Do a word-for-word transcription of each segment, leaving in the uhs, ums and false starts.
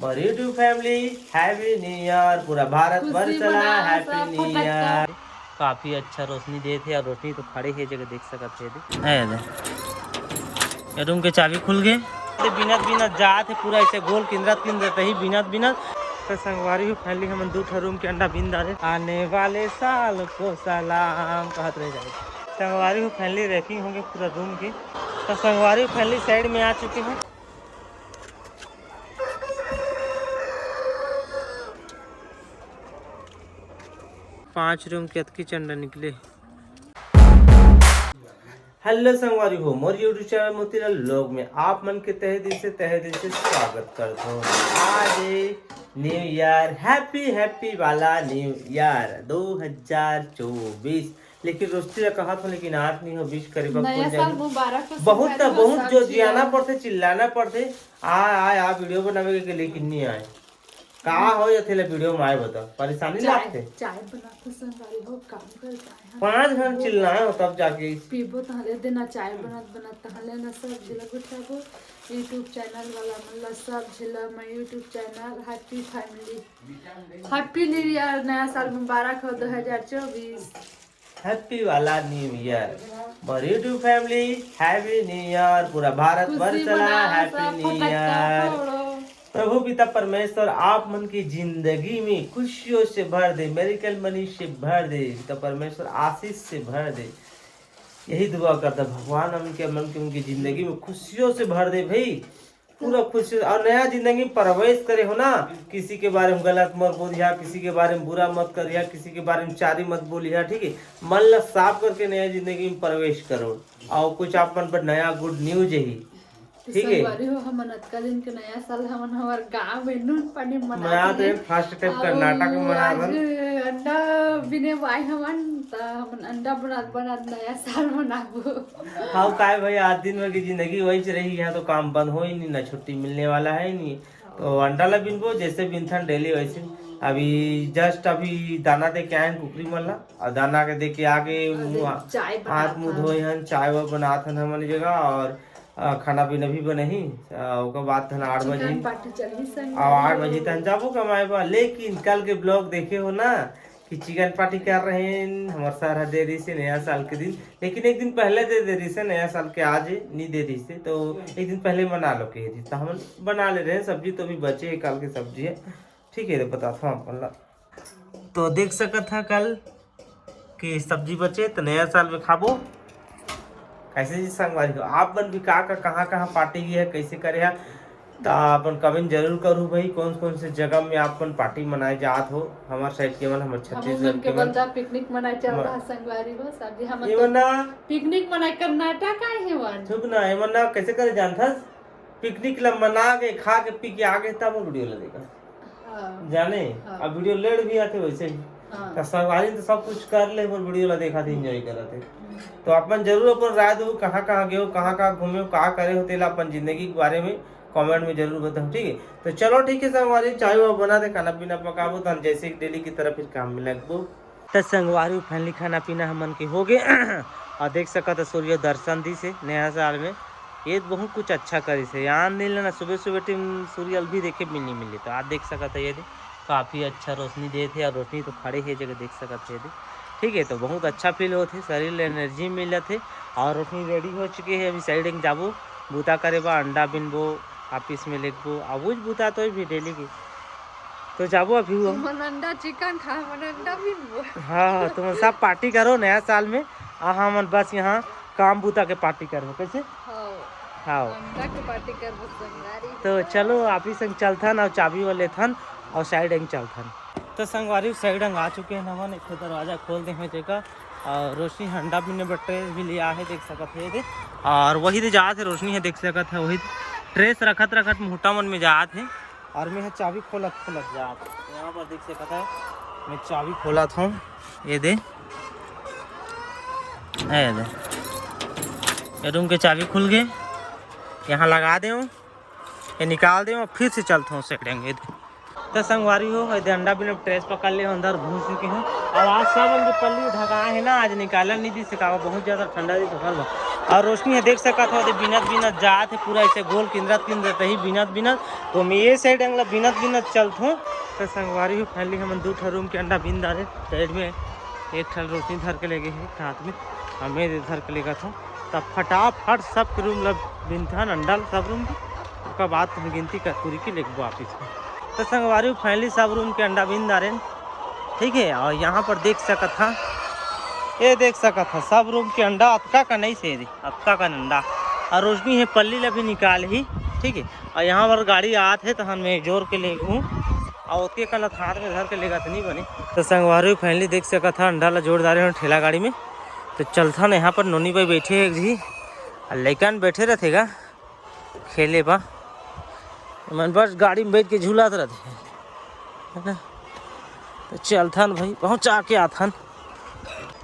मोर YouTube family, Happy New Year। पूरा भारत वर्ष ला Happy New Year। काफी अच्छा रोशनी देत हे, अउ रोशनी तो खड़े हे जगह देख सकत हे। ए दे, ये रूम के चाबी खुल गे। ते बिनत बिनत जात हे, पूरा ऐसे गोल किंदरत किंदरत ही बिनत बिनत। तो संगवारी हो, finally हमन दू ठो रूम के अंडा बिन डारे। आने वाले साल को सलाम कहत रह जाए। संगवारी हो, finally racking होंगे पूरा रूम के। तो संगवारी हो, finally side में आ चुके हैं। पांच रूम के अतकी चंडा निकले। हेलो संगवारी हो, मोर YouTube चैनल मोतीलाल व्लॉग में आप मन के तहे दिल से, तहे दिल से स्वागत करत हो। आज न्यू ईयर, हैप्पी, हैप्पी वाला न्यू ईयर दो हज़ार चउबीस। लेकिन रोस्ती ला कहत हो, लेकिन आत नहीं हो, विश करे बर नया कोन साल जाही। मुबारक हो बहुत संगवारी हो, बहुत सब जो झिन जियाना ला। पड़थे, चिल्लाना पड़थे, आ, आ, आ, वीडियो बनावे के, लेकिन नहीं आए। का हो जाथे ले वीडियो में आए बता, परेशानी चाय, लागथे। चाय बनात हो संगवारी हो, काम करत आए हन। पाँच घंटा चिल्लाए हो तब जाके। पीबो तहले देना चाय बनत बनत तहले ना सब झिला उठाबो। YouTube चैनल वाला मन ला सब झिला मैं YouTube channel Happy Family, Happy New Year, नया साल मुबारक हो दो हज़ार चउबीस। हैप्पी वाला न्यू ईयर। मोर YouTube family, Happy New Year। पूरा भारत वर्ष ला Happy New Year। प्रभु पिता परमेश्वर आप मन की जिंदगी में खुशियों से भर दे, मेरिकल मनी से भर दे, पिता परमेश्वर आशीष से भर दे। यही दुआ करता भगवान, हमन के मन के उनकी जिंदगी में खुशियों से भर दे भाई। पूरा खुशी और नया जिंदगी में प्रवेश करे हो ना। किसी के बारे में गलत मत बोलिया, किसी के बारे में बुरा मत करिया, किसी के बारे में चारी मत बोलिया, ठीक है। मन ला साफ करके नया जिंदगी में प्रवेश करो। और कुछ आप मन पर नया गुड न्यूज ही, ठीक है। संगवारी हो, हमन अतका दिन के नया साल हमन हमार गांव में नून पानी मना मनात रहे। फर्स्ट टाइम कर्नाटक में मना आज रहे। अंडा बिने बाय हमन, त हमन अंडा बनात बनात नया साल मनाबो। हाँ, काय भाई, आज दिन भर की जिंदगी वही रही, यहाँ तो काम बंद हो ही नहीं, ना छुट्टी मिलने वाला है नहीं। तो अंडा ला बिनबो, जैसे बिनथन डेली वैसे। अभी जस्ट अभी दाना दे के आए हैं कुकरी मन ला, और दाना के दे के आगे अरे, मुंह, चाय हाथ बनात मुंह हन। धोए हन, चाय वाय बनात हन हमन जगह, और, अ, खाना पीना भी बनही। अ, ओकर बाद थन आठ बजे, और आठ बजे तन जाबो कमाए बर। लेकिन कल के ब्लॉग देखे हो ना, कि चिकन पार्टी कर रहे हैं, हमार सर ह दे रही से नया साल के दिन, लेकिन एक दिन पहले दे दे रही से नया साल के, आज नहीं दे रही से, तो एक दिन पहले मना लो कह रही, तो हम बना ले रहे हैं सब्जी, तो भी बचे है, कल के सब्जी है, ठीक है, तो बताता हूँ अपन ला। तो देख सकत है कल कि सब्जी बचे तो नया साल में खाबो। कैसे जी संगवारी हो, आप मन भी का का कहाँ कहाँ पार्टी गए है, कैसे करे है, त अपन कमेंट जरूर करू भाई, कौन कौन से जगह में आप मन पार्टी मनाए जात हो। हमार साइड के मन, हमार छत्तीसगढ़ के मन पिकनिक मनाए चल रहा संगवारी हो, सब जी हमन ये तो मना पिकनिक मनाए कर्नाटक आए हैं वन। चुप ना, ये मना कैसे करे जानथस, पिकनिक ला मना के, खा के, पी के आगे तब वीडियो ला देखा। हाँ। जाने हाँ। अब वीडियो लेट भी आते वैसे ही। हाँ। तो संगवारी तो सब कुछ कर ले, पर वीडियो ला देखा थे, एंजॉय करत थे। तो अपन जरूर अपन राय दो, कहाँ कहाँ गए हो, कहाँ कहाँ घूमे हो, का करे हो, तेला अपन जिंदगी के बारे में कमेंट में जरूर बताओ, ठीक है। तो चलो ठीक है संगवारी, चाय वाय बना दे, खाना पीना पकाबो, तो हम जैसे डेली की तरह फिर काम में लगबो। त संगवारी, फाइनली खाना पीना हमन के हो गे। और देख सकत ह सूर्य दर्शन दिस हे नया साल में। ये बहुत कुछ अच्छा करिस हे। आन दिन ले ना सुबह सुबह टीम सूर्य भी देखे मिल नहीं मिले। तो आज देख सकत ह ये दे काफी अच्छा रोशनी देत हे और रोशनी तो खड़े हे जगह देख सकत हे ये दे। ठीक है, तो बहुत अच्छा फील होत हे, शरीर ले एनर्जी मिलत हे। और रोशनी रेडी हो चुके हे, अभी साइड में जाबो बूता करे बा, अंडा बिनबो, ऑफिस में लेगबो, अब उज बूता तो भी डेली के। तो जाबो अभी वो। तुमन अंडा चिकन खा, हमन अंडा बिनबो। हाँ, हाँ, तुमन सब पार्टी करो नया साल में, आ हमन बस यहाँ काम बूता के पार्टी करबो, कैसे? हाँ। हाँ। अंडा के पार्टी करबो संगवारी। तो चलो, आप ही संग चलथन और चाबी वाले थन और साइड एंग चलथन। तो संगवारी, साइड एंग आ चुके हैं हमन, एक ठो दरवाजा खोल दे हैं जेकर, और रोशनी ह अंडा बिने बर ट्रे भी लिया है, देख सकत है ये दे। और वही दे जात है रोशनी है, देख सकत है वही ट्रेस रखत रखत मोटा मन में जात है। और मैं ह चाबी खोलत खोलत जात, यहाँ पर देख सकत है, मैं चाबी खोलत हूँ, ये दे, ये दे, ये रूम के चाबी खुल गए, यहाँ लगा दे हूँ, ये निकाल दे हूँ, फिर से चलता हूँ सेकंड, ये दे। तो संगवारी हो, ये दे अंडा बिने ट्रेस पकड़ ले, अंदर घुस चुके हैं। और आज सब उनके पल्ली ढका है ना, आज निकाला नहीं दिस का, बहुत ज्यादा ठंडा दिस होल बा। और रोशनी ह देख सकत हो, ओदे बिनत बिनत जात हे, पूरा ऐसे गोल किंदरत किंदरत ही बिनत बिनत। तो मैं ये साइड अंगला बिनत बिनत चलत हूँ। तो संगवारी हो, फाइनली हमन दू ठो रूम के अंडा बिन डारे। साइड में एक ठन रोशनी धर के ले गे हे एक हाथ में, और मैं धर के लेगत हूँ। तब फटाफट सब रूम ला बिनथन अंडा ला सब रूम के, ओकर बाद तुम गिनती कर पूरी के लेगबो वापिस में। तो संगवारी हो, फाइनली सब रूम के अंडा बिन डारेन, ठीक है। और यहाँ पर देख सकत हा, ये देख सकत हा, सब रूम के अंडा अतका का नहीं से रे, अतका का अंडा। और रोशनी हे पल्ली ला भी निकाल ही, ठीक है। और यहाँ पर गाड़ी आत हे, तहन मैं जोर के ले हूँ, और ओतके कन हाथ में धर के लेगा तो नहीं बने। तो संगवारी हो, फाइनली देख सकत हा, अंडा ला जोर डारे हन ठेला गाड़ी में। तो चलथन, यहाँ पर नोनी बाई बैठे हे एक झी, और लइकन बैठे रहथे गा खेले बा, मन बस गाड़ी में बैठ के झूलत रहथे, है ना। तो चलथन भाई, पहुँचा के आथन।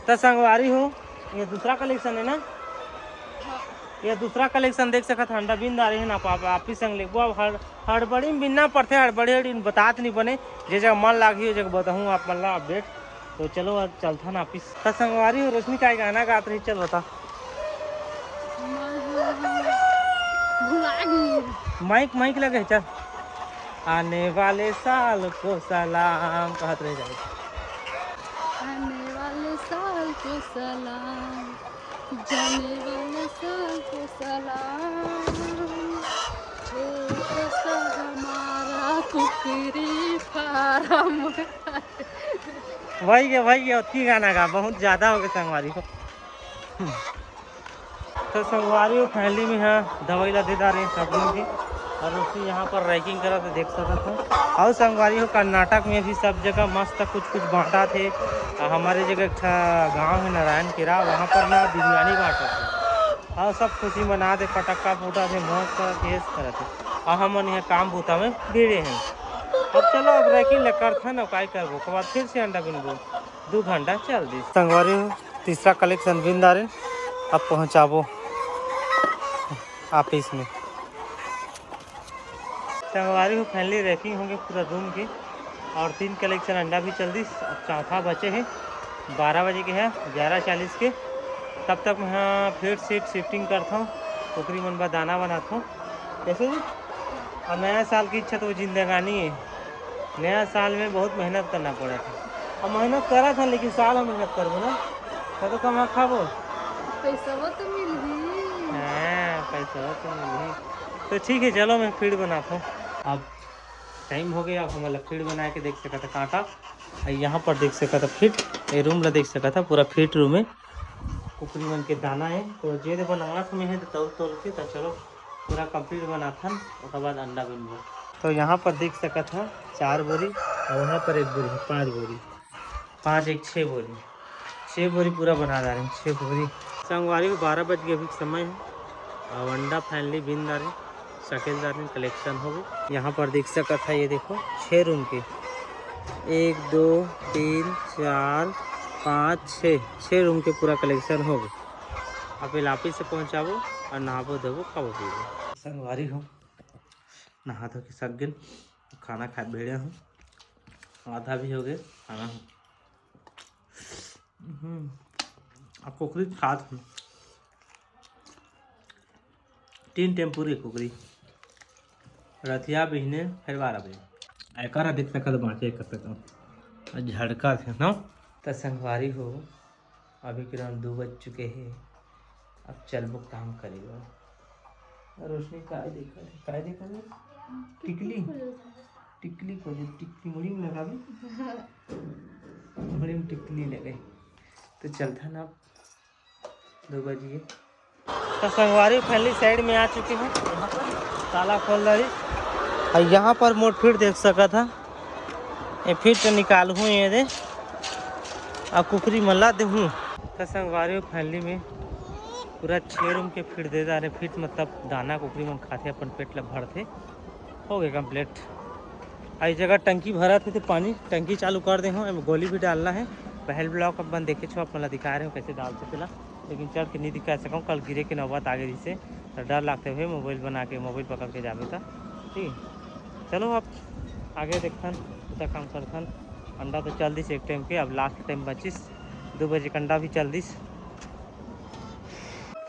तो संगवारी हो, ये दूसरा कलेक्शन है ना, ये दूसरा कलेक्शन देख सकत हा, अंडा बिन डारे हे ना, आप, आप, आप ही संग लेबो। अब हड़-, हड़बड़ी में बिनना पड़थे, हड़बड़ी हड़ी में बतात नहीं बने, जे जगह मन लागही, ओ जगह बताहूँ आप मन ला अपडेट। तो चलो, अब चलथन वापिस। तो संगवारी हो, रोशनी काय गाना गात रही, चल बता। भुला गई। माइक, माइक लगे हे, चल। आने वाले साल को सलाम कहत रह जाए। आने वाले साल को सलाम, जाने वाले साल को सलाम, छोटा सा हमारा कुकरी फार्म। वही के, वही के, ओतकी गाना गा, बहुत ज्यादा हो गए संगवारी हो। तो संगवारी हो, फाइनली में हा दवाई ला दे डारे सब झन के, और रोशनी यहाँ पर रैकिंग करत हे, देख सकत हो। और संगवारी हो, कर्नाटक में भी सब जगह मस्त कुछ कुछ बांटत हे। आ, हमरे जगह एक ठा गांव है नारायण केरा, वहाँ पर ना बिरयानी बांटत हे, और सब खुशी मनात हे, पटाखा फूटत हे, मौज करत हे, ऐश करत हे। और हमन यहाँ काम बूता में भिड़े हैं। अब चलो, अब रैकिंग ला करथन, अब काय करबो, ओकर बाद फिर से अंडा बिनबो। दू घंटा चल दिस। संगवारी हो, तीसरा कलेक्शन बिन डारेन, अब पहुँचाबो ऑफिस में। संगवारी हो, फाइनली रैकिंग हो गए पूरा रूम के, और तीन कलेक्शन अंडा भी चल दिस। अब चौथा बचे हे, बारह बजे के हे, ग्यारह चालीस के। तब तक मैं हाँ फीड शीट शिफ्टिंग करत हूँ, कुकरी मन बर दाना बनात हूँ। कैसे जी? और नया साल की इच्छा तो वो जिंदगानी है। नया साल में बहुत मेहनत करना पड़ा था। अब मेहनत करा था, लेकिन साल में मेहनत करबो ना, तो, तो कमा खाबो। पैसा तो मिलही। हाँ, पैसा तो मिलही। तो ठीक है, चलो मैं फीड बनाता हूँ। अब टाइम हो गया, अब हमला फीड बना के देख सकत हा कांटा। और यहाँ पर देख सकत हा फीड, ये रूम ला देख सकत हा, पूरा फीड रूम है। कुकरी मन के दाना है, तो जे दे बनावत में है, तो तौल तौल के, तो चलो पूरा कंप्लीट बनाथन, ओकर बाद अंडा बिनबो। तो यहाँ पर देख सकत हा चार बोरी, और वहाँ पर एक बोरी है, पाँच बोरी, पाँच एक छः बोरी, छः बोरी पूरा बना डारे हैं, छः बोरी। संगवारी हो, बारह बज के अभी समय है, और अंडा फाइनली बिन डारे, सकेल डारे, कलेक्शन हो गए। यहाँ पर देख सकत हा, ये देखो, छः रूम के, एक, दो, तीन, चार, पाँच, छः, छः रूम के पूरा कलेक्शन हो गए। अब ये ऑफिस से पहुँचाबो और नहाबो धोबो, खाबो पीबो। संगवारी हो, नहा धो के सक गेन, खाना खाए भेड़े हूँ, आधा भी हो गए खाना हूँ। हम्म, अब कुकरी खात हूँ, तीन टेम्पूरी कुकरी, रतिया बिहने फेर बारह बजे। एकर देख सकत बाँचे एक तक झड़का थे ना। त संगवारी हो, अभी के दू बज चुके हे, अब चलबो काम करे बर। रोशनी काय देखत हे, काय देखत हे? टिकली, टिकली खोजे, टिकली मुड़ी में लगाबे, मुड़ी में टिकली लगे। तो चलथन अब, दू बज गे। तो संगवारी फाइनली साइड में आ चुके हैं, ताला खोल रही। और यहाँ पर मोर फीड देख सकत हा, ये फीड तो निकालहूँ ये दे, और कुकरी मन ला देहूँ। तो संगवारी फाइनली में पूरा छः रूम के फीड दे डारे, फीड मतलब दाना कुकरी मन खाथे, अपन पेट ला भरथे, हो गए कंप्लीट। आई जगह टंकी भरत हे तो पानी टंकी चालू कर दे हूँ, एमे गोली भी डालना है। पहल ब्लॉग अपन देखे छो, अपन ला दिखा रहे हो कैसे डालथे तेला, लेकिन चढ़ के नहीं दिखा सकूँ, कल गिरे के नौबत आगे जिसे तो डर लगते हुए मोबाइल बना के, मोबाइल पकड़ के जाबे त। ठीक, चलो अब आगे देखथन, उतना काम करथन। अंडा तो चल दिस एक टाइम के, अब लास्ट टाइम बचिस, दू बजे के अंडा भी चल दिस।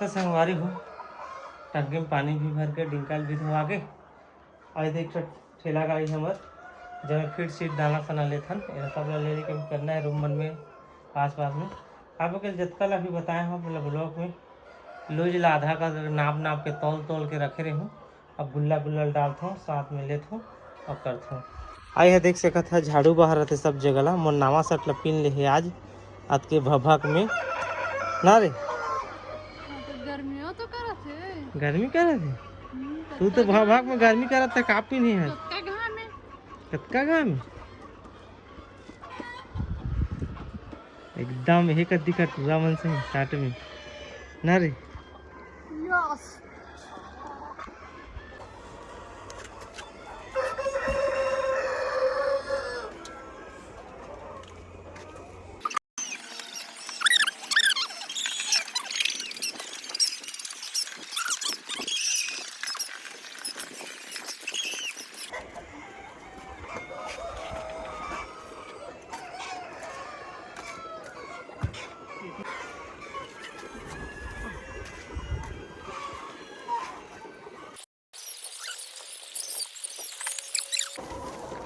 तो संगवारी हो, टंकी में पानी भी भर के, डिंका ल भी धोवा के, आज देख ठेला गाड़ी हमर, जब फीड सीड दाना सना लेथन, एला सब ला ले लेके करना है रूम मन में, आस पास में। आप लोग के जतका ला भी बताए हूँ अपने ब्लॉग में, लूज ला आधा का नाप नाप के तौल तौल के रखे रहूँ। अब गुल्ला गुल्ला ल डालथों, साथ में लेथों और करथों। आई है, देख सकत है, झाड़ू बहारत है सब जगह ला। मोर नावा शर्ट ला पीन ले है आज, अतके भभक में ना रे। हाँ, तो गर्मियों तो करत है। गर्मी करत है? हम्म, तू तो कतका भभक में गर्मी करत है, का पीन है? कतका घाम है? कतका घाम है? एकदम यही कर दिखा टूरा मन से शर्ट में ना रे। यस।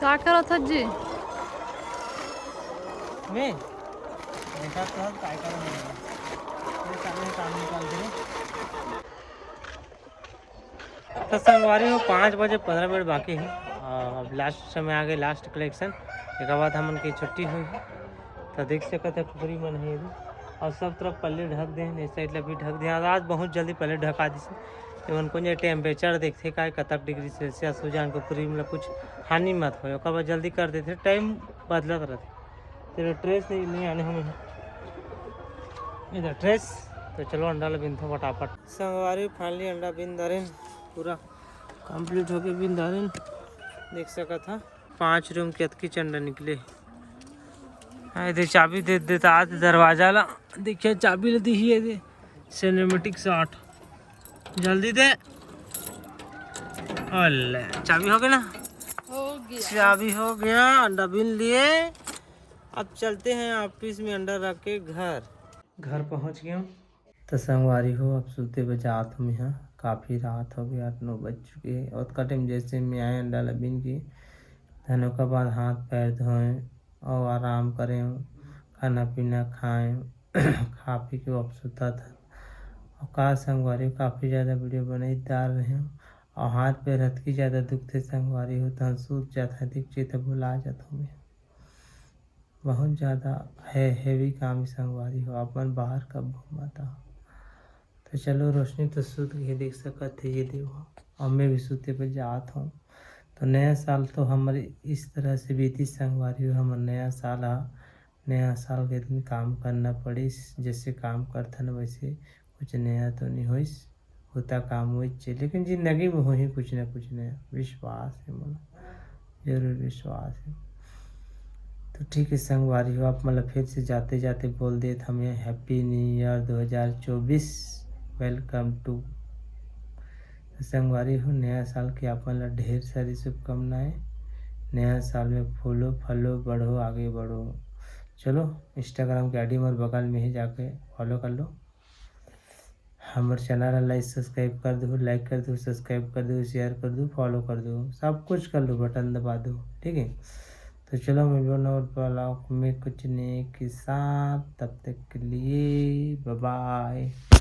का करत हस जी? मैं देखा तो हूँ, काय करूँ मैं? ये सामने काम निकाल दे। तो संगवारी हो, पाँच बजे पंद्रह मिनट बाकी है। आ, अब लास्ट समय आ गए, लास्ट कलेक्शन। एक बाद हमन की छुट्टी हुई है। तो देख सकत है, कुकरी मन है ये। और सब तरफ पल्ली ढक दे हैं, इस साइड ला भी ढक दे हैं। और आज बहुत जल्दी पल्ली ढका दिस। एमन कोन ये टेम्परेचर देखथे, काय कतक डिग्री सेल्सियस हो जान, कुकरी मन ला कुछ हानि मत होय, ओकर बाद जल्दी कर देथे, टाइम बदलत रहथे। तेरा ट्रेस नहीं, नहीं आने हमें इधर ट्रेस। तो चलो, अंडा ला बिनथों फटाफट। संगवारी, फाइनली अंडा बिन दारेन, पूरा कंप्लीट होके बिन दारेन, देख सकत हा। पाँच रूम के अतकी अंडा निकले। हाँ, ये दे चाबी दे देता आज दरवाजा ला। देखिए, चाबी ला दी है, ये दे सिनेमेटिक शॉट, जल्दी दे। अल्ले, चाबी हो गया ना? हो गया। चाबी हो गया, अंडा बिन लिए। अब चलते हैं ऑफिस में अंडा रख के घर। घर पहुंच गया। तो संगवारी हो, अब सुते बर जात हूँ मैं। काफ़ी रात हो गया, आठ नौ बज चुके हैं। ओतका टाइम जैसे मैं आए अंडा ला बिन के, तहन ओकर बाद हाथ पैर धोए और आराम करें, खाना पीना खाएं। खा पी के अब सुता था। और का संगवारी हो, काफ़ी ज़्यादा वीडियो बनाई डाल रहे हूँ। और हाथ पैर हतकी ज़्यादा दुखते संगवारी हो, तहन सूत जात है, देख चेत भुला जात हूँ मैं। बहुत ज़्यादा है, हैवी काम है संगवारी हो, आप मन बाहर कब घूमत हो। तो चलो, रोशनी तो सुत गई, देख सकत है ये देवा, और मैं भी सुते पर जात हूँ। तो नया साल तो हमर इस तरह से बीती संगवारी हो, हमर नया साल हा, नया साल के दिन काम करना पड़िस, जैसे काम करथन वैसे, कुछ नया तो नहीं होइस, होता काम वही चाहिए, लेकिन जिंदगी में होही कुछ ना कुछ नया, विश्वास है मोला, जरूर विश्वास है। तो ठीक है संगवारी हो, आप मतलब फिर से जाते जाते बोल देत हमें Happy New Year दो हज़ार चउबीस, welcome to। तो संगवारी हो, नया साल की आप मन ला ढेर सारी शुभकामनाएं। नया साल में फूलो फलो, बढ़ो, आगे बढ़ो। चलो, Instagram के आईडी मोर बगल में ही, जाके फॉलो कर लो। हमर चैनल ला लाइक सब्सक्राइब कर दो, लाइक कर दो, सब्सक्राइब कर दो, शेयर कर दो, फॉलो कर दो, सब कुछ कर लो, बटन दबा दो, ठीक है। तो चलो, मिलबो नवा ब्लॉग में कुछ नए के साथ, तब तक के लिए बाय बाय।